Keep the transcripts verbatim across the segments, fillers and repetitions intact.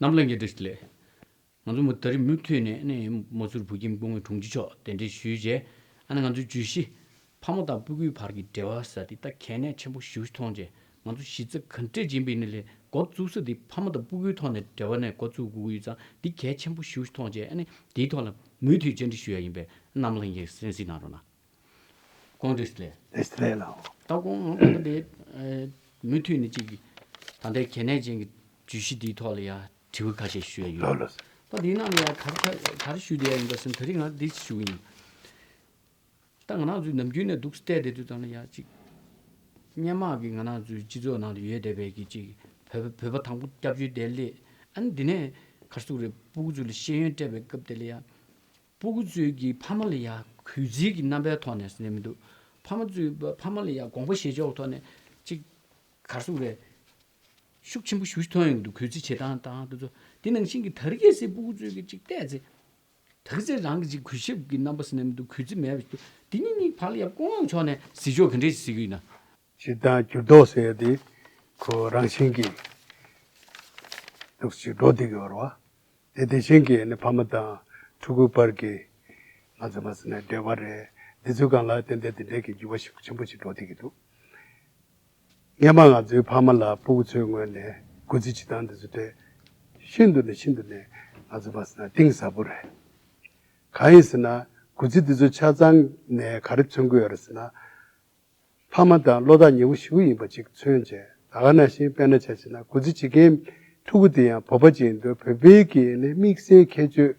རྣམ་པ་ལྷན་རྒྱས་བཀྲ་ཤིས་བདེ་ལེགས། ང་ཚོ་མུ་ད་རེས་མུ་མཐུད་ནས་ནི་མ་སུར་བུ་ཁྱིམ་སྐུ་ངོ་དྲུང་ཆེ་མཆོག་གདན་འདྲེན་ཞུས་རྗེས། ཨ་ནི་ང་ཚོའི་བརྗོད་གཞི་ཕ་མ་དང་སྤུ་གུའི་བར་གྱི་འབྲེལ་བ་ཟེར་དེ་ད་གལ་གནད་ཆེན་པོ་ཞེ་པོ་ཞིག་མཐོང་རྗེས། ང་ཚོ་གཞི་རྩ་ག་འདྲས་ཡིན་པ་ཡིན་ནའི་ལས་འགོ་བཙུགས་ས་དེ་ཕ་མ་དང་སྤུ་གུའི་ཐོག་ནས་འབྲེལ་བ་ནས་འགོ་བཙུགས་དགོས་ཀྱི་ཡོད་ཙང་། འདི་གལ་ཆེན་པོ་ཞེ་པོ་ཞིག་མཐོང་རྗེས། ཨ་ནི་དེའི་ཐོག་ལ་མུ་མཐུད་བཅར་འདྲི་ཞུ་ཡ་ཡིན་པས། རྣམ་པ་ལྷན་རྒྱས་གསན་གཟིགས་གནང་རོགས་གནང་། དགོངས་དག་ལེགས། བདེ་ལེགས་ལགས། ད་དགོངས་དག་ལེགས། ཨེ། མུ་མཐུད་ནས་ཅིག་ད་ལྟའི་གལ་གནད་ཅན་གྱི་བརྗོད་གཞི་འདིའི་ཐོག་ལ་ཡང་དྲི་བ་ཁ་ཤས་ཞུ་ཡ་ཡོད། ལགས་ལགས། ད་འདིའི་ནང་ལ་ཡང་ག་རེ་ག་རེ་ཞུ་བསྡད་ཡ་ཡིན་པ་ཟེར་ན། ད་རེས་ང་འདི་ཞུ་གི་ཡིན། ད་ང་རང་ཚོའི་ནམ་རྒྱུན་ནས་འདུག་བལྟས་བསྡད་དུས་ཙམ་ལ་ཡ་ཅིག་སྔོན་མ་གི་ང་རང་ཚོའི་སྤྱི་ཚོགས་ནང་ལ་ཡོད་བསྡད་པའི་གི་ཅིག་བོད་པ་བོད་པ་དང་པོ་སྐྱབས་བཅོལ་བསྡད་སླེབས། ཨ་ནི་འདི་ནས་ག་རེ་ཟེར་དགོས་རེད། སྤུ་གུ་ཚོ་ལ་ཤེས་ཡོན་སྤྲད་པའི་སྐབས་དེ་ལ་ཡ། སྤུ་གུ་ཚོའི་གི་ཕ་མ་ལ་ཡ་གུས་བརྩི་གི་རྣམ་པའི་ཐོག་ནས་ཟེར་ནས་མི་འདུག་ཕ་མ་ཚོའི་ཕ་མ་ལ་ཡ་དགོངས་པ་བཞེས་ཕྱོགས་ཐོག་ནས་ཅིག་ག་རེ་ཟེར་དགོས་རེད། ཤུགས་ཆེན་པོ་ཞེ་པོ་ཞིག་ཐོན་ཡོང་གི་འདུག་གུས་བརྩི་བྱེད་སྟངས་དང་དེ་ཚོ། དེ་ནང་བཞིན་གྱི་ད་རེས་ཀྱི་སྤུ་གུ་ཚོའི་གི་ཅིག་བལྟས་ཚེ། ད་ག་ཚོད་རང་གི་ཅིག་གུས་ཞབས་ཀྱི་རྣམ་པ་ཟེར་ནས་མི་འདུག་གུས་བརྩི་མེད་པ་ཞིག་འདུག་དེ་གཉིས་གཉིས་བར་ལ་ཡ་སྐུ་ངོ་མཆོག་ནས་གཟིགས་ཕྱོགས་ག་འདྲས་ཞིག་གཟིགས་ཀྱི་ཡོད་ན། སྤྱིར་བཏང་འགྱུར་ལྡོག་ཟེར་ཡ་དེ་ཁོ་རང་བཞིན་གྱིས་འདུག་ཅིག་འགྲོ་བསྡད་ཀྱི་ཡོད་རེད་བ། དེ་དེ་བཞིན་གྱི་ནི་ཕ་མ་དང་ཕྲུ་གུ་བར་གྱི་ང་ཚོ་མ་ཟེར་ན་འབྲེལ་བ་རེད། འདི་ཚོའི་སྒང་ལ་ཏན་ཏན་དེ་འདྲའི་གི་འགྱུར་བ་ཞིག་ཆེན་པོ་ཞིག་འགྲོ་བསྡད་ཀྱི་འདུག་སྔོན་མ་ང་ཚོའི་ཕ་མ་ལ་སྤུ་གུ་ཚོའི་ངོས་ནས་གུས་བརྩི་བྱེད་སྟངས་འདི་ཚོ་དེ་ཤིན་ཏུ་ནས་ཤིན་ཏུ་ནས་ང་ཚོ་མ་ཟེར་ན་གཏིང་ཟབ་པོ་རེད། གང་ཡིན་ཟེར་ན། གུས་བརྩི་འདི་ཚོ་ཆ་ཚང་ནས་ག་རེ་མཚོན་གྱི་ཡོད་རེད་ཟེར་ན། ཕ་མ་དང་བློ་ཐག་ཉེ་བོ་ཞེ་པོ་ཡིན་པ་ཅིག་མཚོན་བྱས། ད་ག་ནང་བཞིན་དཔེར་ན་ཆ་བཞག་ན། གུས་བརྩི་བྱེད་མཁན་ཕྲུ་གུ་དེ་ཡང་བོད་པ་ཅིག་ཡིན་དུས། བོད་པའི་གི་ནི་དམིགས་བསལ་ཁྱད་ཆོས་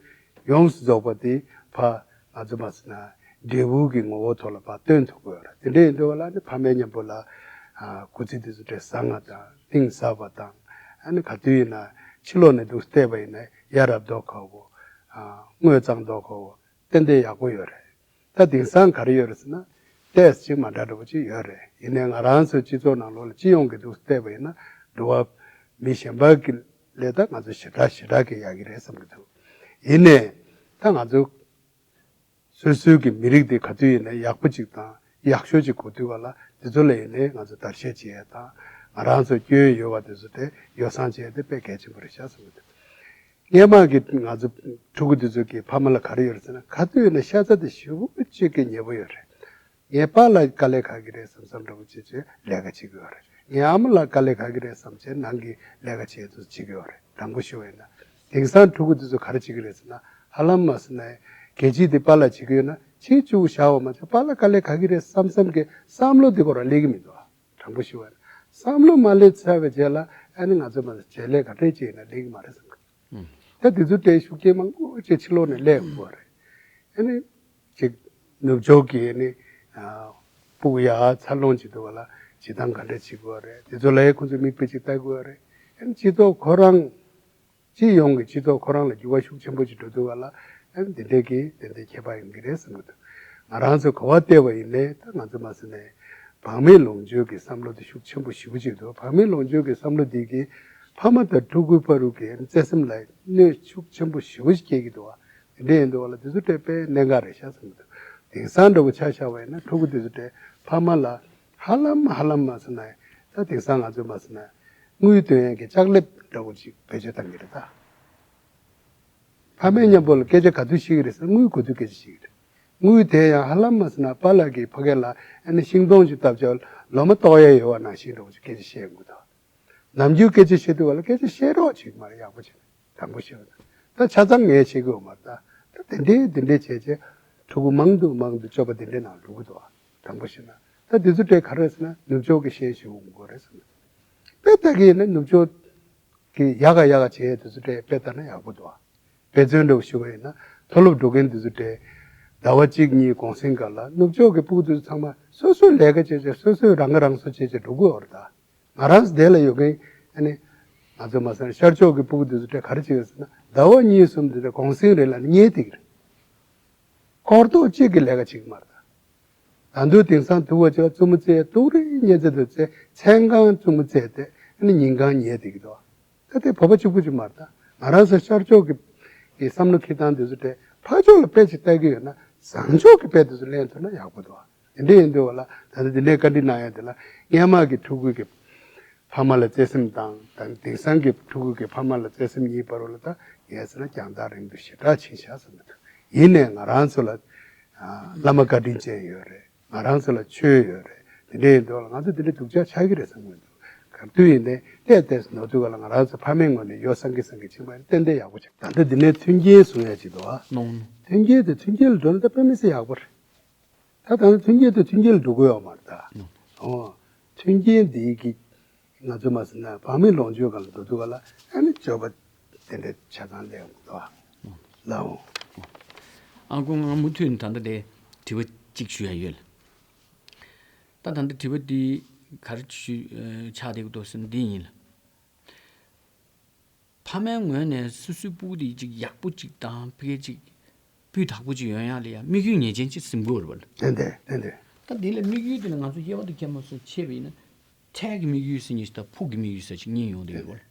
ཡོངས་སུ་རྫོགས་པ་དེ་ཕ་ང་ཚོ་མ་ཟེར་ན་འབྲས་བུ་གི་ངོ་བོ་ཐོག་ལ་ཕར་སྟོན་ཐུབ་ཀྱི་ཡོད་རེད། དེ་འདྲ་ཡིན་དུས་ལ་ནི་ཕ་མའི་མཉམ་པོ་ལ་ཨ་གུས་བརྩི་དེ་ཚོ་དེ་བཟང་ང་དང་གཏིང་ཟབ་པ་དང་། ཨ་ནི་ག་དུས་ཡིན་ན་ཕྱི་ལོགས་ནས་འདུག་བལྟས་པ་ཡིན་ན་ཡ་རབས་མདོག་ཁ་པོ། ཨ་དངོས་གཙང་མདོག་ཁ་པོ། ཏན་ཏན་ཡག་པོ་ཡོད་རེད། ད་དེང་སང་ག་རེ་ཡོད་རེད་ཟེར་ན། ཏོག་ཙམ་ཅིག་མ་འདྲ་འདྲ་པོ་ཅིག་ཡོད་རེད། ཡིན་ནའི་ང་རང་ཚོའི་སྤྱི་ཚོགས་ནང་ལོགས་ལ་སྤྱི་ཡོངས་ཀྱི་འདུག་བལྟས་པ་ཡིན་ན། འགྲོ་བ་མི་གཞན་པ་གི་ལས་ད་ང་ཚོ་ཞེ་དྲག་ཞེ་དྲག་གི་ཡག་གི་རེད་བསམ་གྱི་འདུག་ཡིན་ནའི་ད་ང་ཚོ་སོ་སོའི་གི་མི་རིགས་དེ་ག་དུས་ཡིན་ནའི་ཡག་པོ་ཅིག་དང་ཡག་ཤོས་ཅིག་གོ་དུས་ག་ལ། དེ་ཚོ་ལ་ཡིན་ནའི་ང་ཚོ་བརྡར་ཤ་བྱེད་ཡ་དང་། ང་རང་ཚོ་སྐྱོན་ཡོད་པ་དེ་ཚོ་དེ་ཡོ་བསྲང་བྱེད་ཡ་དེ་དཔེ་གལ་ཆེན་པོ་རེད་ཤག་བསམ་གྱི་འདུག་སྔོན་མ་གི་ང་ཚོ་ཕྲུ་གུ་དེ་ཚོ་གི་ཕ་མ་ལ་ག་རེ་ཡོད་རེད་ཟེར་ན། ག་དུས་ཡིན་ན་ཤ་ཚ་དེ་ཞེ་པོ་ཅིག་གི་ཉེ་པོ་ཡོད་རེད། ངའི་པཱ་ལགས་དཀའ་ལས་ཁག་གི་རེད་བསམ་བསམ་འདྲ་པོ་བྱེད་བྱེད་ལས་ཀ་བྱེད་ཀྱི་ཡོད་རེད། ངའི་ཨ་མ་ལགས་དཀའ་ལས་ཁག་གི་རེད་བསམ་བྱས་ནང་གི་ལས་ཀ་བྱེད་དུ་བྱེད་ཀྱི་ཡོད་རེད། དྲང་པོ་ཞུ་བ་ཡིན་ན། དེང་སང་ཕྲུ་གུ་དེ་ཚོ་ག་རེ་བྱེད་ཀྱི་རེད་ཟེར་ན། ཧ་ལམ་མ་ཟེར་ན་གལ་ཆེ་དེ་པཱ་ལགས་བྱེད་ཀྱི་ཡོད་ན་ཕྱིར་བཅུག་བཞག་པ་མ་ཚད། པཱ་ལགས་དཀའ་ལས་ཁག་གི་རེད་བསམ་བསམ་གྱི་བསམ་བློ་དེ་ཁོ་རང་སླེབས་ཀྱི་མི་འདུག་ཨ། དྲང་པོ་ཞུ་བ་ཡིན་ན། བསམ་བློ་མ་སླེབས་ཚར་བའི་རྗེས་ལ་ཨ་ནི་ང་ཚོ་མ་བྱས་ལས་ག་འདྲས་བྱས་ན་ལེགས་མ་རེད་བསམ་གི། ད་དེ་ཚོ་དེ་ཤུགས་རྐྱེན་མང་པོ་ཅིག་ཕྱི་ལོགས་ནས་སླེབས་དགོས་པ་རེད། ཨ་ནི་ཅིག་ནུབ་ཕྱོགས་ཀྱི་ཨ་ནི་ཨ་སྤུ་གུ་ཡར་འཚར་ལོངས་བྱེད་དུས་ག་ལ་བྱེད་སྟངས་ག་འདྲས་བྱེད་དགོས་པ་རེད། དེ་ཚོ་ལ་ཁོ་ཚོས་མིག་དཔེ་ཅིག་ལྟ་དགོས་པ་རེད། ཨ་ནི་སྤྱི་ཚོགས་ཁོ་རང་སྤྱི་ཡོངས་ཀྱི་སྤྱི་ཚོགས་ཁོ་རང་ལ་འགྱུར་བ་ཤུགས་ཆེན་པོ་ཞིག་འགྲོ་དུས་ག་ལ། ཨ་ནི་འདི་འདྲའི་གི་དེ་འདྲའི་ཁྱད་པར་ཡོང་གི་རེད་བསམ་གྱི་འདུག་ང་རང་ཚོས་གོ་བ་བལྟས་པ་ཡིན་ནའི་ད་ང་ཚོ་མ་ཟེར་ནའི་བག་མེད་ལོངས་སྤྱོད་ཀྱི་བསམ་བློ་དེ་ཤུགས་ཆེན་པོ་ཞེ་པོ་ཅིག་འདུག་བག་མེད་ལོངས་སྤྱོད་ཀྱི་བསམ་བློ་འདི་གིས་ཕ་མ་དང་ཕྲུ་གུའི་བར་དུ་གི་བརྩེ་སེམས་ལ་གནོད་ཤུགས་ཆེན་པོ་ཞེ་པོ་ཞིག་སྐྱེལ་གྱི་འདུག་བ། དེ་འདྲ་ཡིན་དུས་ག་ལ་དེ་ཚོ་དཔེ་གནད་འགག་རེད་ཤག་བསམ་གྱི་འདུག་དེང་སང་འདྲ་པོ་ཆ་བཞག་པ་ཡིན་ན་ཕྲུ་གུ་དེ་ཚོ་ཕ་མ་ལ་ཧ་ལམ་ཧ་ལམ་མ་ཟེར་ན། ད་དེང་སང་ང་ཚོས་མ་ཟེར་ན་དངུལ་འདོན་ཡས་ཀྱི་ལྕགས་ལེབ་འདྲ་པོ་ཅིག་བེད་སྤྱོད་བཏང་གི་རེད་ད། ཕ་མའི་མཉམ་པོ་ལ་སྐད་ཆ་ག་དུས་བཤད་ཀྱི་རེད་ཟེར་ན། དངུལ་དགོས་དུས་སྐད་ཆ་བཤད་ཀྱི་རེད། དངུལ་དེ་ཡང་ཧ་ལམ་མ་ཟེར་ན་པཱ་ལགས་ཀྱིས་ཕ་གི་ལ་ཨ་ནི་ཤིང་སྡོང་ཞིག་བཏབ་བྱས་ལོ་མ་གཏོགས་ཡས་ཡོད་པ་ནང་བཞིན་འདྲ་པོ་ཅིག་སྐད་ཆ་བཤད་ཡོང་གི་འདུག་ནམ་རྒྱུན་སྐད་ཆ་བཤད་དུས་ག་ལ་སྐད་ཆ་བཤད་རོགས་བྱེད་ཀྱི་མ་རེད། ཡག་པོ་བྱས་ནས་དྲང་པོ་བཤད་པ་དང་། ད་ཆ་ཚང་ངས་བཤད་ཀྱི་ཡོད་མ་རེད་ད། ད་དེ་འདྲའི་དེ་འདྲའི་བྱས་བྱས་ཕྲུ་གུ་མང་དུ་མང་དུ་སྤྱོད་པ་དེ་འདྲའི་ནང་འགྲོ་གི་འདུག་དྲང་པོ་བཤད་ན། ད་དེ་ཚོ་དེ་ག་རེ་ཟེར་ན་ནུབ་ཕྱོགས་ཀྱི་ཤན་ཞིག་འོང་དགོས་རེད་ཟེར་ན། དཔེ་ལྟ་གི་ཡིན་ན་ནུབ་ཕྱོགས་ཀྱི་ཡག་ག་ཡག་ག་བྱས་དེ་ཚོ་དེ་དཔེ་ལྟ་ན་ཡག་པོ་འདུག་དཔེ་མཚོན་འདྲ་པོ་ཞུ་བ་ཡིན་ན། མཐོ་སློབ་འགྲོ་མཁན་དེ་ཚོ་དེ་ཟླ་བ་གཅིག་གཉིས་གུང་སེང་སྒང་ལ་ནུབ་ཕྱོགས་ཀྱི་སྤུ་གུ་དེ་ཚོ་ཚང་མ་སོ་སོའི་ལས་ཀ་བྱས་བྱས་སོ་སོའི་རང་ཁ་རང་གསོ་བྱས་བྱས་འགྲོ་གི་ཡོད་རེད་ད། ང་རང་ཚོ་འདི་ལ་ཡོད་མཁན་ཨ་ནི་ང་ཚོ་མ་ཟེར་ན་ཤར་ཕྱོགས་ཀྱི་སྤུ་གུ་དེ་ཚོ་དེ་ག་རེ་བྱེད་ཀྱི་ཡོད་ཟེར་ན། ཟླ་བ་གཉིས་གསུམ་དེ་དེ་གུང་སེང་རེ་ལ་ནི་ཉལ་བསྡད་ཀྱི་རེད། འཁོར་ཐོག་གཅིག་གི་ལས་ཀ་བྱེད་ཀྱི་མ་རེད་ད། ད་དུང་དེང་སང་དུ་བ་ཅིག་ལ་རྩེད་མོ་རྩེ་ཡ་ཏོག་རེ་གཉེར་རྩེ་དུ་རྩེ། མཚན་གང་རྩེད་མོ་རྩེ་དེ་ཨ་ནི་ཉིན་གང་ཉལ་བསྡད་ཀྱི་འདུག་ད་དེ་བོད་པ་གཅིག་པུ་ཅིག་མ་རེད་ད། ང་རང་ཚོ་ཤར་ཕྱོགས་ཀྱི་ཀྱི་བསམ་བློ་འཁྱེར་སྟངས་དེ་ཚོ་དེ་ཕར་ཕྱོགས་ལ་དཔེ་ཅིག་ལྟ་གི་ཡོད་ན་བཟང་ཕྱོགས་ཀྱི་དཔེ་དེ་ཚོ་ལེན་ཐུབ་ན་ཡག་པོ་འདུག་དེ་འདྲ་ཡིན་དུས་ག་ལ་ད་ལྟ་དེ་འདྲའི་བཀའ་འདྲི་གནང་ཡ་དེ་ལ་སྔོན་མ་གི་ཕྲུ་གུ་གི་ ཕ་མ་ལ་བརྩེ་སེམས་དང་ད་དེང་སང་གི་ཕྲུ་གུ་གི་ཕ་མ་ལ་བརྩེ་སེམས་གཉིས་བར་ལ་ད་ངས་ཟེར་ན་རྒྱང་ཐག་རིང་དུ་ཞེ་དྲག་ཕྱིན་ཤག་ཟེར་མི་འདུག་ཡིན་ནའི་ང་རང་ཚོ་ལ་ཨ་བླ་མ་བཀའ་དྲིན་ཅན་ཡོད་རེད། ང་རང་ཚོ་ལ་ཆོས་ཡོད་རེད། དེ་འདྲ་ཡིན་དུས་ལ་ང་ཚོ་དེ་འདྲ་སྡུག་ཅག་ཆགས་ཀྱི་རེད་བསམ་གྱི་མི་འདུག་ག་དུས་ཡིན་ནའི་བལྟས་བལྟས་སུ་ནོར་དུས་ག་ལ་ང་རང་ཚོ་ཕ་མའི་ངོས་ནས་ཡོ་བསྲང་གི་བསྲང་གི་ཕྱིན་པ་ཡིན་ཏན་ཏན་ཡག་པོ་ཆགས། ད་ལྟ་འདི་ནས་མཐུན་རྐྱེན་བཟུང་ཡ་ཅིག་འདུག་ཨ། མཐུན་རྐྱེན་དེ་མཐུན་རྐྱེན་ལ་འགྲོ་ན་ད་དཔེ་མི་སྲིད་ཡག་པོ་རེད། ད་ད་ནི་མཐུན་རྐྱེན་དེ་མཐུན་རྐྱེན་ལ་འགྲོ་གི་ཡོད་མ་རེད་ད། ཨོ། མཐུན་རྐྱེན་འདི་གི་ང་ཚོ་མ་ཟེར་ན་བག་མེད་ལོངས་སྤྱོད་སྒང་ལ་འགྲོ་དུས་ག་ལ་ཨ་ནི་སྤྱོད་པ་དེ་འདྲ་ཆ་ཚང་ལས་ཡོང་གི་འདུག་ཨ། ལའོ། ཨ་ཁུ་ང་མུ་མཐུད་ནས་ད་ལྟ་དེ་དྲི་བ་གཅིག་ཞུ་ཡ་ཡོད་ལ། ད་ད་ལྟ་དྲི་བ་འདི་ག་རེ་ཞུ་ཆགས་བསྡད་ཀྱི་འདུག་ཟེར་ན་འདི་ཡིན་ལ། ཕ་མའི་ངོས་ནས་སོ་སོའི་སྤུ་གུ་དེ་ཅིག་ཡག་པོ་ཅིག་དང་ཕ་གི་ཅིག་སྤུས་དག་པོ་ཅིག་ཡོང་ཡག་ལ་ཡང་དམིགས་ཡུལ་ངེས་ཅན་ཅིག་ཟིན་དགོས་རེད་བ། ཏན་ཏན་ཏན་ཏན། ད་འདི་ལ་དམིགས་ཡུལ་དེ་ལ་ང་ཚོ་དབྱེ་བ་དང་ཁྱད་པར་སོགས་ཕྱེ་བ་ཡིན་ན། འཕྲལ་གྱི་དམིགས་ཡུལ་ཟེར་མཁན་ཞིག་དང་ཕུགས་ཀྱི་དམིགས་ཡུལ་ཟེར་ཞིག་གཉིས་ཡོང་བསྡད་ཡོད་རེད་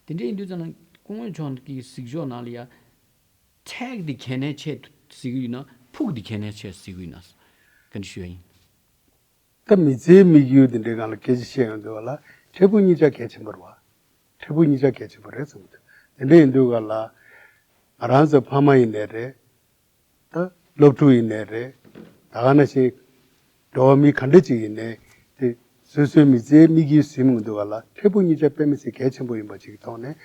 བ། དེ་འདྲ་ཡིན་དུས་ཙམ་ན་སྐུ་ངོ་མཆོག་གི་གཟིགས་ཕྱོགས་ནང་ལ་ཡང་འཕྲལ་གྱི་དེ་གལ་གནད་ཆེ་ཟེར་གྱི་ཡོད་ན་ཕུགས་ཀྱི་དེ་གལ་གནད་ཆེ་ཟེར་གྱི་ཡོད་ན། ག་འདྲ་ཞུ་ཡ་ཡིན། ད་མི་ཚེའི་དམིགས་ཡུལ་དེ་འདྲའི་སྒང་ལ་སྐད་ཆ་བཤད་ཡོང་དུས་བ་ལ་འཕྲལ་ཕུགས་གཉིས་ཆ་གལ་ཆེན་པོ་རེད་བ། འཕྲལ་ཕུགས་གཉིས་ཆ་གལ་ཆེན་པོ་རེད་བསམ་གྱི་འདུག་དེ་འདྲ་ཡིན་དུས་ག་ལ་ང་རང་ཚོ་ཕ་མ་ཡིན་ནའི་རེད། ད་སློབ་ཕྲུག་ཡིན་ནའི་རེད། ད་ག་ནང་བཞིན་འགྲོ་བ་མི་ག་འདྲ་ཅིག་ཡིན་ནའི་དེ་སོ་སོའི་མི་ཚེའི་དམིགས་ཡུལ་ཟིན་ཡོང་དུས་ག་ལ་འཕྲལ་ཕུགས་གཉིས་ཆ་དཔེ་མི་སྲིད་གལ་ཆེན་པོ་ཡིན་པ་ཅིག་གི་ཐོག་ནས་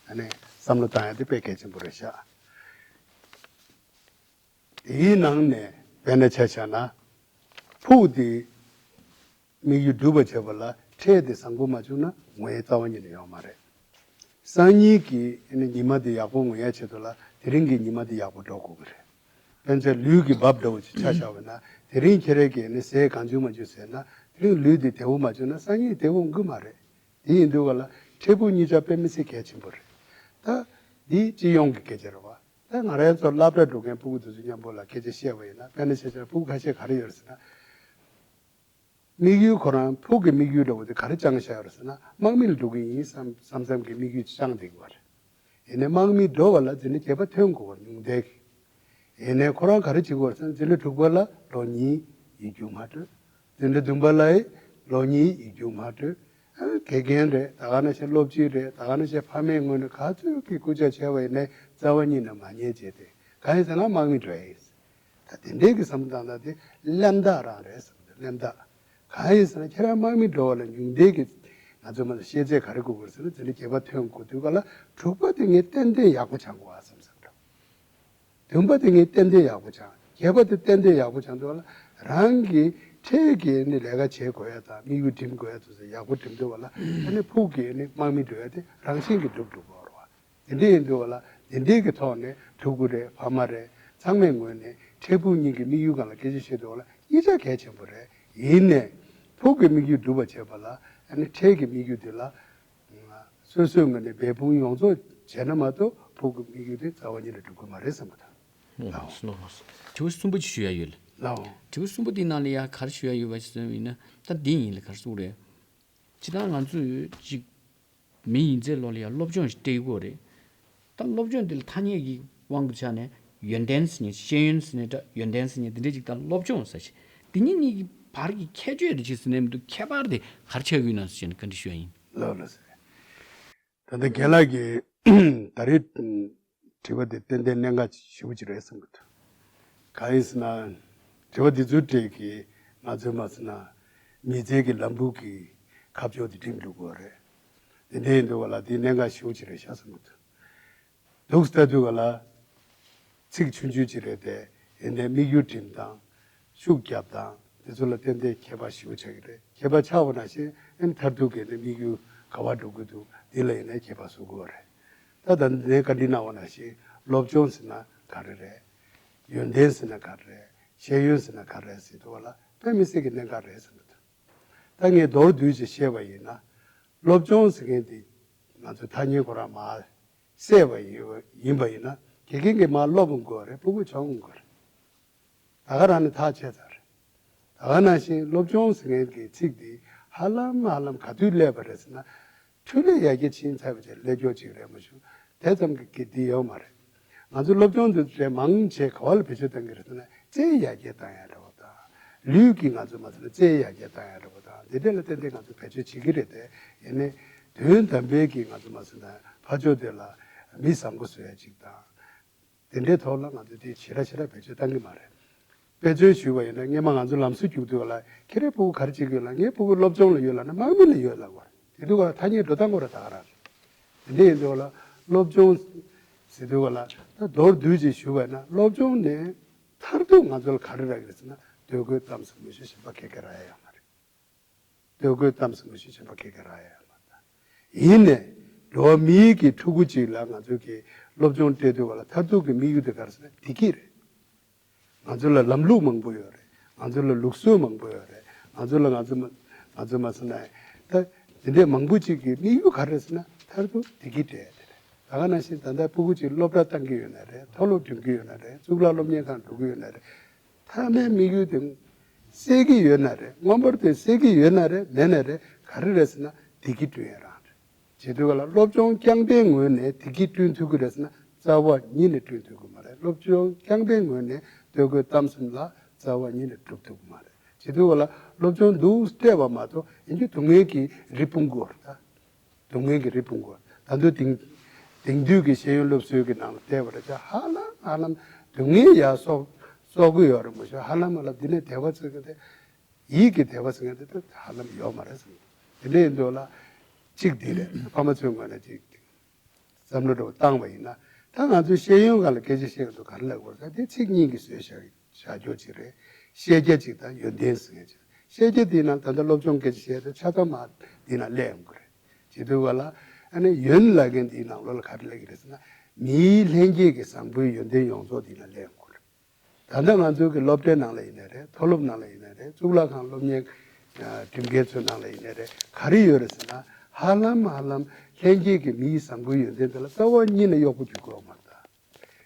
ཨ་ནི་བསམ་བློ་བཏང་ཡ་དེ་དཔེ་གལ་ཆེན་པོ་རེད་ཤག་དེའི་ནང་ནས་དཔེར་ན་ཆ་བཞག་ན། ཕུགས་དེ་དམིགས་ཡུལ་འགྲུབ་པ་བྱེད་པ་ལ་འཕྲལ་དེ་བཟང་པོ་མ་བྱུང་ན་ངོ་ཡི་རྩ་བ་ཉིད་ནས་ཡོང་མ་རེད། སང་ཉིན་གྱི་ཨ་ནི་ཉི་མ་དེ་ཡག་པོ་ངོ་ཡ་ཆེད་དུ་ལ་དེ་རིང་གི་ཉི་མ་དེ་ཡག་པོ་འགྲོ་དགོས་ཀྱི་རེད། དཔེར་ན་ལུས་ཀྱི་འབབ་འདྲ་བོ་ཅིག་ཆ་བཞག་པ་ན་དེ་རིང་ཁྱེད་རང་གིས་ཨ་ནི་ཟས་གང་བྱུང་མང་བྱུང་ཟས་ན་དེ་རིང་ལུས་དེ་བདེ་བོ་མ་བྱུང་ན་སང་ཉིན་བདེ་བོ་ཡོང་གི་མ་རེད། དེ་ཡིན་དུས་ག་ལ་འཕྲལ་ཕུགས་གཉིས་ཆ་དཔེ་མི་སྲིད་གལ་ཆེན་པོ་རེད། ད་འདི་སྤྱི་ཡོངས་ཀྱི་སྐད་ཆ་རེད་བ། ད་ང་རང་ཚོ་སློབ་གྲྭ་འགྲོ་མཁན་ཕྲུ་གུ་དེ་ཚོ་མཉམ་པོ་ལ་སྐད་ཆ་བཤད་པ་ཡིན་ན་དཔེར་ན་ཆ་བཞག་ཕྲུ་གུ་ཁ་ཤས་ག་རེ་ཡོད་རེད་ཟེར་ན། དམིགས་ཡུལ་ཁོ་རང་ཕྲུ་གུའི་དམིགས་ཡུལ་འདྲ་བོ་དེ་ག་རེ་བཅངས་བཞག་ཡོད་རེད་ཟེར་ན་དམག་མི་ལ་འགྲོ་གི་ཡིན་བསམ་བསམ་བསམ་གྱི་དམིགས་ཡུལ་བཅངས་བསྡད་ཀྱི་ཡོད་རེད། ཡིན་ནའི་དམག་མི་འགྲོ་བ་ལ་འཛིན་གྲྭ་བརྒྱད་པ་ཐོན་དགོས་པ་ཉུང་མཐའི་གི། ཡིན་ནའི་ཁོ་རང་ག་རེ་བྱེད་དགོས་རེད་ཟེར་ན་འཛིན་གྲྭ་དྲུག་པ་ལ་ལོ་གཉིས་ཡིག་རྒྱུགས་མ་སྤྲོད། འཛིན་གྲྭ་བདུན་པ་ལ་ལོ་གཉིས་ཡིག་རྒྱུགས་མ་སྤྲོད། དགེ་རྒན་རེད། ད་ག་ནང་བཞིན་སློབ་སྤྱི་རེད། ད་ག་ནང་བཞིན་ཕ་མའི་ངོས་ནས་ག་ཚོད་ཀྱི་སྐུལ་ལྕག་བྱས་པ་ཡིན་ནའི་རྩ་བ་ཉིད་ནས་མ་ཉན་བྱས་ཏེ་གང་ཡིན་ཟེར་ན་དམག་མི་འགྲོ་ཡ་ཡིན། ད་དེ་འདྲའི་གི་བསམ་བློ་བཏང་ན་དེ་གླེན་རྟགས་རང་རེད་བསམ་གི་འདུག་གླེན་རྟགས། གང་ཡིན་ཟེར་ན་ཁྱེད་རང་དམག་མི་འགྲོ་བ་ལ་ཉུང་མཐའི་གི་ང་ཚོ་མ་ཤེས་ཚད་ག་རེ་དགོས་དགོས་ཟེར་ན་འཛིན་གྲྭ་བརྒྱད་པ་ཐོན་དགོས་དུས་ག་ལ་དྲུག་པ་དེ་ངས་ཏན་ཏན་ཡག་པོ་སྦྱང་དགོས་ཨ་བསམ་བསམ་འགྲོ། བདུན་པ་དེ་ངས་ཏན་ཏན་ཡག་པོ་སྦྱང་། བརྒྱད་པ་དེ་ཏན་ཏན་ཡག་པོ་སྦྱང་དུས་ག་ལ་རང་གི་འཕྲལ་གྱི་ནི་ལས་ཀ་བྱེད་དགོས་ཡ་དང་དམིགས་ཡུལ་འགྲིམ་དགོས་ཡ་དེ་ཚོ་ཡག་པོ་འགྲིམ་དུས་ག་ལ་ཨ་ནི་ཕུགས་ཀྱི་ནི་དམག་མི་འགྲོ་ཡ་དེ་རང་བཞིན་གྱིས་འགྲུབ་འགྲུབ་དགོས་རེད་བ། དེ་འདྲ་ཡིན་དུས་ག་ལ་དེ་འདྲའི་གི་ཐོག་ནས་ཕྲུ་གུ་རེད་ཕ་མ་རེད་ཚང་མའི་ངོས་ནས་འཕྲལ་ཕུགས་གཉིས་ཀྱི་དམིགས་ཡུལ་སྒང་ལ་སྐད་ཆ་བཤད་དུས་ག་ལ་གཉིས་ཆ་གལ་ཆེན་པོ་རེད། ཡིན་ནའི་ཕུགས་ཀྱི་དམིགས་ཡུལ་འགྲུབ་པ་བྱེད་པ་ལ་ཨ་ནི་འཕྲལ་གྱི་དམིགས་ཡུལ་དེ་ལ་སོ་སོའི་ངོས་ནས་འབད་འབུངས་ཡོངས་རྫོགས་བྱས་ན་མ་གཏོགས་ཕུགས་ཀྱི་དམིགས་ཡུལ་དེ་རྩ་བ་ཉིད་ནས་འགྲུབ་ཀྱི་མ་རེད་བསམ་གི་འདུག་ལགས་སོ། ལགས་སོ། དྲི་བ་གསུམ་པ་ཅིག་ཞུ་ཡ་ཡོད་ལགས། ལགས་སོ། དྲི་བ་གསུམ་པ་དེའི་ནང་ལ་ཡ་ག་རེ་ཞུ་ཡ་ཡོད་པ་ཞིག་ཟེར་བ་ཡིན་ན་ད་འདི་ཡིན་ལ་ག་རེ་ཟེར་དགོས་རེད། སྤྱིར་བཏང་ང་ཚོས་ཅིག་མི་ཡིན་ཚད་ལོ་ལ་ཡང་སློབ་སྦྱོང་ཞིག་སྤྲད་དགོས་རེད། ད་སློབ་སྦྱོང་འདི་ལ་ཐ་སྙད་ཀྱི་དབང་གིས་ཆ་ནས་ཡོན་ཏན་ཟེར་མཁན་ཤེས་ཡོན་ཟེར་མཁན་འདྲ་ཡོན་ཏན་ཟེར་མཁན་འདི་འདྲ་ཅིག་དང་སློབ་སྦྱོང་ཟེར་ཞིག་འདི་གཉིས་གཉིས་ཀྱི་བར་གྱི་ཁྱད་ཆོས་དེ་ཅིག་ཟེར་ནས་མི་འདུག་ཁྱད་པར་དེ་ག་རེ་ཆགས་ཀྱི་ཡོད་ན་ཟེར་ནས་བཀའ་འདྲི་ཞུ་ཡ་ཡིན། ལགས་ལགས་སེ། ད་ལྟ་རྒན་ལགས་ཀྱིས་ད་རེས་དྲི་བ་དེ་ཏན་ཏན་གནད་འགག་ཞེ་པོ་ཅིག་རེད་བསམ་གྱི་འདུག་གང་ཡིན་ཟེར་ན། དྲི་བ་འདི་ཚོའི་གྲས་ཀྱིས་ང་ཚོའི་མ་ཟེར་ན་མི་ཚེ་གི་ལམ་བུ་གི་ཁ་ཕྱོགས་དེ་འགྲིམ་འགྲོ་དགོས་རེད། དེ་འདྲ་ཡིན་དུས་ག་ལ་དེ་གནད་འགག་ཞེ་པོ་ཅིག་རེད་ཤག་བསམ་གྱི་འདུག་འདུག་སེ་ལྟ་དུས་ག་ལ་ཚིག་ཆུང་ཆུང་ཅིག་རེད་དེ། ཡིན་ནའི་དམིགས་ཡུལ་འགྲིམ་སྟངས། ཤུགས་རྒྱབ་སྟངས་དེ་ཚོ་ལ་ཏན་ཏན་ཁྱད་པར་ཞེ་པོ་ཆགས་ཀྱི་རེད། ཁྱད་པར་ཆགས་པ་ནང་བཞིན་ཨ་ནི་མཐར་ཐུག་གི་ནི་དམིགས་ཡུལ་ག་པར་འགྲོ་གི་འདུག་འདི་ལ་ཡིན་ནའི་ཁྱད་པར་བཟོ་དགོས་པ་རེད། ད་ད་ནས་བཀའ་འདྲི་གནང་བ་ནང་བཞིན་སློབ་སྦྱོང་ཟེར་ན་ག་རེ་རེད། ཡོན་ཏན་ཟེར་ན་ག་རེ་རེད། ཤེས་ཡོན་ཟེར་ན་ག་རེ་རེད་ཟེར་དུས་ག་ལ་དཔེ་མི་སྲིད་ཀྱི་གནད་འགག་རེད་ཟེར་འདུག་ད་ངས་མདོར་བསྡུས་ཅིག་བཤད་པ་ཡིན་ན། སློབ་སྦྱོང་ཟེར་མཁན་དེ་ང་ཚོ་ཐ་སྙད་ཁོ་རང་མར་གསལ་བ་ཡིན་པ་ཡིན་པ་ཡིན་ན་དགེ་རྒན་གྱིས་མར་སློབ་དགོས་རེད། ཕྲུ་གུ་སྦྱོང་དགོས་རེད། ད་ག་རང་ནས་ཐག་བཅད་ཚར་རེད། ད་ག་ནང་བཞིན་སློབ་སྦྱོང་ཟེར་མཁན་གྱི་ཚིག་འདི་ཧ་ལམ་ཧ་ལམ་ག་དུས་སླེབས་པ་རེད་ཟེར་ན། འཕྲུལ་ལས་ཡར་རྒྱས་ཕྱིན་ཚར་བའི་རྗེས་སླེབས་ཀྱོག་ཅིག་རེད་མ་གཞི། དེ་ཙམ་གྱི་འདི་ཡོད་མ་རེད། ང་ཚོ་སློབ་སྦྱོང་འདི་འདྲའི་མང་ཆེ་ག་བ་ལ་བེད་སྤྱོད་གཏང་གི་རེད་ཟེར་ན་རྩལ་ཡར་རྒྱས་གཏང་ཡ་འདྲ་བོ་དང་། ལུས་ཀྱི་ང་ཚོ་མ་ཟེར་ན་རྩལ་ཡར་རྒྱས་གཏང་ཡ་འདྲ་བོ་དང་འདི་འདྲ་ལ་ཏན་ཏན་ང་ཚོ་བེད་སྤྱོད་བྱེད་ཀྱི་རེད་དེ། ཡིན་ནའི་ དོན་དམ་པའི་གི་ང་ཚོ་མ་ཟེར་ན་ཕར་ཕྱོགས་དེ་ལ་མི་བཟང་པོ་བཟོ་ཡ་ཅིག་དང་། དེ་འདྲའི་ཐོག་ལ་ང་ཚོ་དེ་ཞེ་དྲག་ཞེ་དྲག་བེད་སྤྱོད་བཏང་གི་མ་རེད། དཔེ་མཚོན་ཞུས་པ་ཡིན་ན་སྔས་མ་ང་ཚོ་ལམ་བཟོ་རྒྱུག་དུས་ལ་ཁྱེད་རའི་ཕྲུ་གུ་ག་རེ་བྱེད་ཀྱི་ཡོད་ལ། ངའི་ཕྲུ་གུ་སློབ་སྦྱོང་ལ་ཡོད་ལ་ན་དམག་མི་ལ་ཡོད་ལབ་པ་རེད། དེ་དུས་ལ་ཐ་སྙད་འགྲོ་སྟངས་ཁོ་ར་ད་ག་རང་རེད། དེ་འདྲ་ཡིན་དུས་ལ་སློབ་སྦྱོང་ཟེར་དུས་ལ་ད་མདོར་བསྡུས་ཅིག་ཞུས་པ་ཡིན་ན་སློབ་སྦྱོང་ནས་མཐར་ཐུག་ང་ཚོ་ལ་ག་རེ་རག་གི་རེད་ཟེར་ན་སྟོད་གོས་གཏམ་ཟེར་མི་ཤེས་གཞན་པ་ཁེ་ཁེ་རག་ཡ་ཡོད་མ་རེད། སྟོད་གོས་གཏམ་ཟེར་མི་ཤེས་གཞན་པ་ཁེ་ཁེ་རག་ཡ་ཡོད་མ་རེད། ཡིན་ནས་འགྲོ་བ་མིའི་གི་ཕྲུ་གུ་ཅིག་ལ་ང་ཚོ་གི་སློབ་སྦྱོང་སྤྲད་དུས་ལ་མཐར་ཐུག་གི་དམིགས་ཡུལ་དེ་ག་རེ་ཟེར་ན་བདེ་སྐྱིད་རེད། ང་ཚོ་ལ་ལམ་ལུགས་མང་པོ་ཡོད་རེད། ང་ཚོ་ལ་ལུགས་སྲོལ་མང་པོ་ཡོད་རེད། ང་ཚོ་ལ་ང་ཚོ་མ་ང་ཚོ་མ་ཟེར་ན་ད་དེ་འདྲའི་མང་པོ་ཅིག་གི་དམིགས་ཡུལ་ག་རེ་ཟེར་ན་མཐར་ཐུག་བདེ་སྐྱིད་སྤྲད་ཡ་དེ་རེད། ད་ག་ནང་བཞིན་ད་ལྟ་ཕྲུ་གུ་ཅིག་སློབ་གྲྭ་བཏང་གི་ཡོད་ན་རེད། མཐོ་སློབ་འགྲིམ་གི་ཡོད་ན་རེད། གཙུག་ལག་སློབ་གཉེར་ཁང་འགྲོ་གི་ཡོད་ན་རེད། མཐའ་མའི་དམིགས་ཡུལ་དེ་གསལ་གི་ཡོད་ན་རེད། མངོན་པར་དེ་གསལ་གི་ཡོད་ན་རེད། མེད་ན་རེད། ག་རེ་རེད་ཟེར་ན་བདེ་སྐྱིད་བསྐྲུན་ཡ་རང་རེད། བྱེད་དུས་ག་ལ་སློབ་སྦྱོང་རྐྱང་པའི་ངོས་ནས་བདེ་སྐྱིད་བསྐྲུན་ཐུབ་ཀྱི་རེད་ཟེར་ན་རྩ་བ་ཉིད་ནས་བསྐྲུན་ཐུབ་ཀྱི་མ་རེད། སློབ་སྦྱོང་རྐྱང་པའི་ངོས་ནས་སྟོད་གོས་གཏམ་གསུམ་ལ་རྩ་བ་ཉིད་ནས་སྒྲུབ་ཐུབ་ཀྱི་མ་རེད། བྱེད་དུས་ག་ལ་སློབ་སྦྱོང་འདུག་སྤྲད་པ་མ་གཏོགས་ཡིན་གྱི་སྡུག་བསྔལ་གྱི་རི་སྤུངས་དགོས་རེད་ད། སྡུག་བསྔལ་གྱི་རི་སྤུངས་དགོས། ད་དུང་དེང་དེང་དུས་ཀྱི་ཤེས་ཡོན་སློབ་གསོའི་གི་ནང་ལ་བལྟས་པ་རེད་ཆ་ཧ་ལམ་ཧ་ལམ་སྡུག་བསྔལ་ཡ་གསོག་གསོག་གི་ཡོད་རེད་མ་གཞི་ཧ་ལམ་ཧ་ལམ་འདི་ནས་དད་པ་བྱེད་མཁན་དེ་ཡིད་ཀྱི་དད་པ་བྱེད་མཁན་དེ་ཧ་ལམ་ཡོད་མ་རེད་ཟེར། དེ་འདྲ་ཡིན་དུས་ལ་གཅིག་འདི་རེད། ཕ་མ་ཚོའི་ངོས་ནས་གཅིག་བསམ་བློ་འདྲ་བོ་བཏང་བ་ཡིན་ན་ད་ང་ཚོའི་ཤེས་ཡོན་སྒང་ལ་སྐད་ཆ་བཤད་ཀྱི་འདུག་ག་རེ་ལབ་དགོས་རེད་ཟེར་དེ་ཚིག་གཉིས་ཀྱིས་བཟོས་བཞག་བཞག་རྒྱུ་ཅིག་རེད། ཤེས་རྒྱ་ཅིག་དང་ཡོན་ཏན་ཟེར་མཁན་ཅིག་ཤེས་རྒྱ་འདིའི་ནང་ད་ལྟ་སློབ་སྦྱོང་སྐད་ཆ་བཤད་དུས་ཆ་ཚང་མ་འདིའི་ནང་སླེབས་ཡོང་གི་རེད། བྱེད་དུས་ག་ལ་ཨ་ནི་ཡོན་ལབ་མཁན་འདིའི་ནང་ལོགས་ལ་ག་རེ་ལབ་ཀྱི་རེད་ཟེར་ན་མིའི་ལྷན་སྐྱེས་ཀྱི་བཟང་པོའི་ཡོན་ཏན་ཡོངས་རྫོགས་འདིའི་ནང་སླེབས་ཡོང་གི་རེད། ད་ལྟ་ང་ཚོའི་གི་སློབ་གྲྭའི་ནང་ལ་ཡིན་ནའི་རེད། མཐོ་སློབ་ནང་ལ་ཡིན་ནའི་རེད། གཙུག་ལག་ཁང་སློབ་གཉེར་ཨ་ཁྲིམས་འགལ་ཚོའི་ནང་ལ་ཡིན་ནའི་རེད། ག་རེ་ཡོད་རེད་ཟེར་ན་ཧ་ལམ་ཧ་ལམ་ལྷན་སྐྱེས་ཀྱི་མིའི་བཟང་པོའི་ཡོན་ཏན་དེ་ལ་རྩ་བ་ཉིད་ནས་གཡོག་པོ་རྒྱུག་གི་ཡོད་མ་རེད་ད།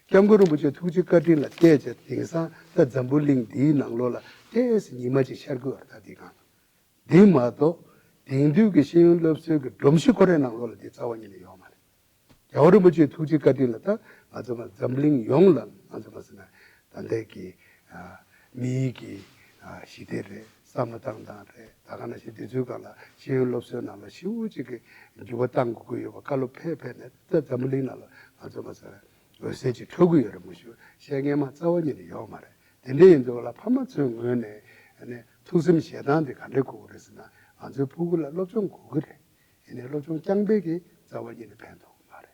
སྐྱབས་མགོན་རིན་པོ་ཆེ་ཐུགས་རྗེ་བཀའ་དྲིན་ལ་བལྟས་བྱས་དེང་སང་ད་འཛམ་བུ་གླིང་འདིའི་ནང་ལོགས་ལ་ཏོག་ཙམ་ཉི་མ་ཅིག་ཤར་གི་ཡོད་རེད་ད་འདི་སྒང་ལ། འདི་མ་གཏོགས་དེང་དུས་ཀྱི་ཤེས་ཡོན་སློབ་གསོའི་གི་སྒྲོམ་གཞི་ཁོ་རའི་ནང་ལོགས་ལ་འདི་རྩ་བ་ཉིད་ནས་ཡོད་མ་རེད། རྒྱལ་བ་རིན་པོ་ཆེའི་ཐུགས་རྗེ་བཀའ་དྲིན་ལ་ད་ང་ཚོ་མ་འཛམ་གླིང་ཡོངས་ལ་ང་ཚོ་མ་ཟེར་ན་ད་ལྟའི་གི་ཨ་མིའི་གི་ཨ་ཞི་བདེ་རེད། བསམ་བློ་བཏང་སྟངས་རེད། ད་ག་ནང་བཞིན་དེ་ཚོའི་སྒང་ལ་ཤེས་ཡོན་སློབ་གསོའི་ནང་ལ་ཞེ་པོ་ཅིག་གི་འགྱུར་བ་བཏང་དགོས་ཀྱི་ཡོད་པ་བཀའ་སློབ་ཕེབས་ཕེབས་ནས་ད་འཛམ་བུ་གླིང་ནང་ལ་ང་ཚོ་མ་ཟེར་ན་འོད་གསལ་ཅིག་འཕྲོ་གི་ཡོད་རེད་མ་གཞི་ཤེས་ངན་མ་རྩ་བ་ཉིད་ནས་ཡོད་མ་རེད། དེ་འདྲ་ཡིན་དུས་ལ་ཕ་མ་ཚོའི་ངོས་ནས་ཨ་ནི་ཐུགས་སེམས་བཞེས་སྟངས་དེ་ག་འདྲ་དགོས་ཀྱི་རེད་ཟེར་ན་ང་ཚོའི་ཕྲུ་གུ་ལ་སློབ་སྦྱོང་དགོས་ཀྱི་རེད། ཡིན་ནའི་སློབ་སྦྱོང་རྐྱང་པས་ཀྱིས་རྩ་བ་ཉིད་ནས་ཕན་ཐོགས་ཀྱི་མ་རེད།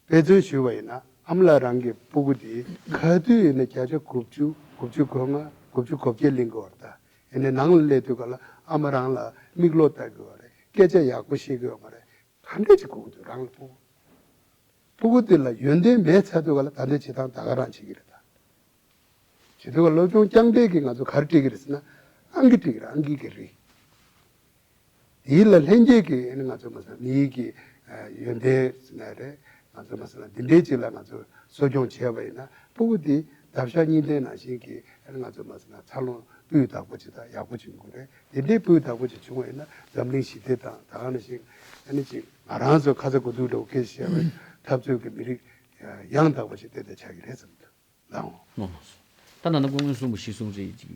དཔེ་མཚོན་ཞུས་པ་ཡིན་ན་ཨ་མ་ལགས་རང་གི་སྤུ་གུ་དེ་ག་དུས་ཡིན་ན་བརྒྱ་ཆ་དགུ་བཅུ་དགུ་བཅུ་གོ་ལྔ་དགུ་བཅུ་གོ་བརྒྱད་ལེན་གྱི་ཡོད་རེད་ད། ཡིན་ནའི་ནང་ལ་སླེབས་དུས་ག་ལ་ཨ་མ་རང་ལ་མིག་བློ་ལྟ་གི་ཡོད་རེད། སྐད་ཆ་ཡག་པོ་བཤད་གི་ཡོད་མ་རེད། ག་འདྲས་ཅིག་དགོས་ཀྱི་འདུག་རང་ལ་སྤུ་གུ། སྤུ་གུ་དེ་ལ་ཡོན་ཏན་མེད་ཚར་དུས་ག་ལ་ད་ལྟ་བྱེད་སྟངས་ད་ག་རང་བྱེད་ཀྱི་རེད་ད། བྱེད་དུས་ག་ལ་སློབ་སྦྱོང་རྐྱང་པས་ཀྱིས་ང་ཚོ་ག་རེ་སྤྲད་ཀྱི་རེད་ཟེར་ན་ཨང་ཀི་སྤྲད་ཀྱི་རེད། ཨང་ཀི་གི་རིགས། དེ་ལ་ལྷན་སྐྱེས་ཀྱི་ཨ་ནི་ང་ཚོ་མ་ཟེར་ན་མིའི་གི་ཡོན་ཏན་ཟེར་ན་རེད། ང་ཚོ་མ་ཟེར་ན་འདི་འདྲའི་ཅིག་ལ་ང་ཚོ་གསོ་སྐྱོང་བྱས་པ་ཡིན་ན་སྤུ་གུ་དེ་འདབ་ཆགས་གཉིས་ལྡན་ནང་བཞིན་གྱི་ཨ་ནི་ང་ཚོ་མ་ཟེར་ན་འཚར་ལོངས་སྤུས་དག་པོ་ཅིག་དང་ཡག་པོ་ཅིག་ཡོང་གི་རེད། དེ་འདྲའི་སྤུས་དག་པོ་ཅིག་བྱུང་བ་ཡིན་ན་འཛམ་གླིང་ཞི་བདེ་དང་ད་ག་ནང་བཞིན་ཨ་ནི་ཅིག་ང་རང་ཚོ་ཁ་ཚ་དགོས་གཏུགས་འདྲ་བོ་སྐད་ཆ་བཤད་པའི་འཐབ་རྩོད་ཀྱི་མི་རིགས་ཡང་དག་པ་ཞིག་ཏན་ཏན་ཆགས་ཀྱི་རེད་བསམ་གྱི་འདུག་ལགས། ལགས་སོ། ད་ད་ནང་སྐུ་ངོས་གསུངས་པ་གཞིར་བཟུང་རེད་ཅིག་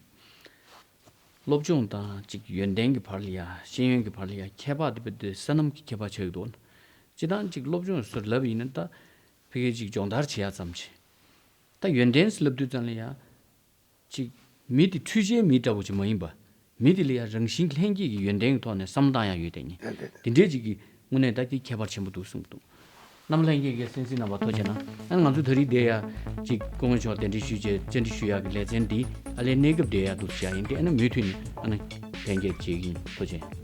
སློབ་སྦྱོང་དང་ཅིག་ཡོན་ཏན་གྱི་བར་ལ་ཡ་ཤེས་ཡོན་གྱི་བར་ལ་ཡ་ཁྱད་པར་དེ་བས་དེ་སོ་ནམ་གྱི་ཁྱད་པར་ཆགས་ཀྱི་འདུག་སྤྱིར་བཏང་ཅིག་སློབ་སྦྱོང་སོགས་ལབ་ཡིན་ན་ད་ཕ་གི་ཅིག་སྦྱོང་བརྡར་བྱེད་ཡ་ཙམ་ཞིག་ད་ཡོན་ཏན་ཟེར་ལབ་དུས་ཙམ་ལ་ཡ། ཅིག་མི་དེ་འཕྲུལ་ཆས་མི་འདྲ་བོ་ཅིག་མ་ཡིན་པ། མི་དེ་ལ་ཡང་རང་བཞིན་ལྷན་སྐྱེས་ཀྱི་ཡོན་ཏན་གྱི་ཐོག་ནས་བསམ་བློ་བཏང་ཡག་ཡོད་དེ་ནི། དེ་དེ་དེ། དེ་འདྲས་ཅིག་གི་དངོས་གནས་ད་དེ་ཁྱད་པར་ཆེན་པོ་འདུག་གསུངས་འདུག་རྣམ་ལྷན་རྒྱས་ཀྱི་སེམས་སྲིད་རྣམ་པ་ཐུགས་རྗེ་གནང་། ཨ་ང་ཚོ་ད་རེས་དེ་ཡ་ཅིག་སྐུ་ངོ་མཆོག་གདན་འདྲེན་ཞུས་རྗེས་བཅར་འདྲི་ཞུ་ཡག་གི་ལེ་ཚན་འདི་ཨ་ལས་གནས་སྐབས་དེ་ཡ་འདུག་བྱ་ཡིན་དེ་ཨ་ནི་མུ་མཐུད་ནས་ཨ་ནི་ལྷན་རྒྱས་བྱེད་ཀྱི་ཡིན། ཐུགས་རྗེ་ཆེ།